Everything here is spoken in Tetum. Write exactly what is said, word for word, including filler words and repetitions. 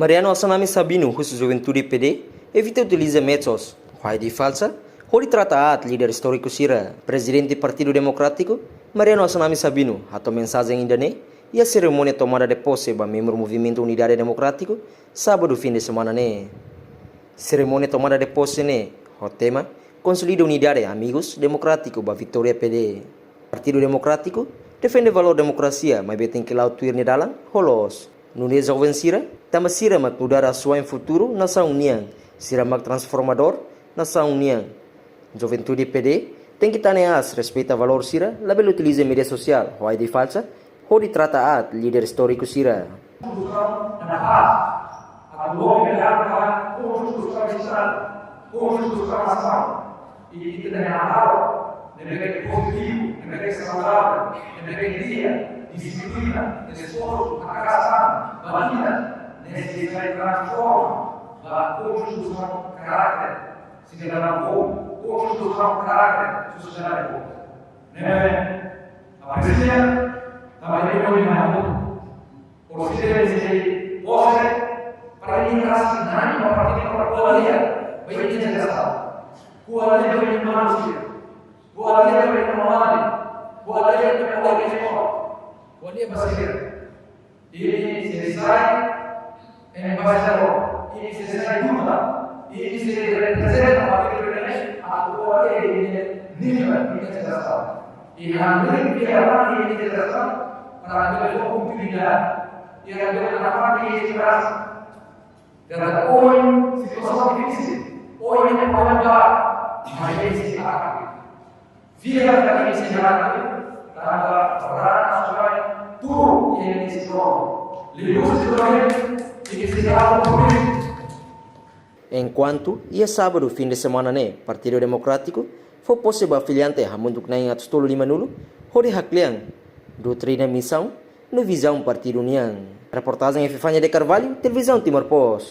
Mariano Assanami Sabino husu juventude P D evita utiliza medsos ho I D falsa hodi trata aat líder istóriku sira. Prezidente Partidu Demokrátiku, Mariano Assanami Sabino, hato'o mensajen ida-ne'e iha serimónia tomada de pose ba membru Movimentu Unidade Demokrátiku, sábadu fin de semana ne'e. Serimónia tomada de pose ne'e ho tema Konsolida Unidade Amigos Demokrátiku ba Vitória P D. Partidu Demokrátiku defende valór demokrasia, maibé tenke la'o tuir nia dalan ho loos. Nune'e joven sira, tanba sira mak nu'udar asuwa'in futuru nasaun nian, sira mak transformadór nasaun nian. Juventude P D tenke tane aas, respeita valór sira, labele utiliza média sosiál ho I D falsa hodi trata aat líder istóriku sira. Konstituisaun ne'e halo, atu loke nia halo ba konstituisaun Estadu, konstituisaun nasaun, i ita-nia halo ne'ebé ke pozitivu, ne'ebé ke saudavel, ne'ebé ke di'ak, dixiplina, esforsu, hakarak, ba ita, ne'e sei transforma ba konstituisaun karáter sidadaun boot, konstituisaun karáter sosiedade boot. Ne'ebé, apresia, tanba imi ohin mai ha'u, por sira ne'e sei pose, para imi rasik na'in ba partidu, para ko'alia ba imi-nia jerasaun, ko'alia ba imi-nia maluk sira, ko'alia ba imi-nia maluk, ko'alia ba imi-nia kolega, ko'alia ba sira. Imi sei sai embaixadór, imi sei sai duta, imi sei reprezenta partidu ne'e atu ko'alia imi-nia nivel, imi-nia jerasaun. I hanoin via ran imi-nia jerasaun para bele fó kontinuidade. I hanoin imi-nia esperansa. Katak ohin situasaun difisil, ohin ne'e problema, maibé imi sei aktif. Fiar katak imi sei aktif, tanba rona suai tuur iha imi-nia sitoru. Liuhusi tuur ne'e, imi sei aktif. Enkuantu iha sábadu fin de semana ne'e, Partidu Demokrátiku fó pose ba afiliante hamutuk na'in atus tolu lima-nulu, hodi haklean doutrina, misaun no vizaun partidu nian. Reportajen Epifania de Carvalho, Televizaun Timor Post.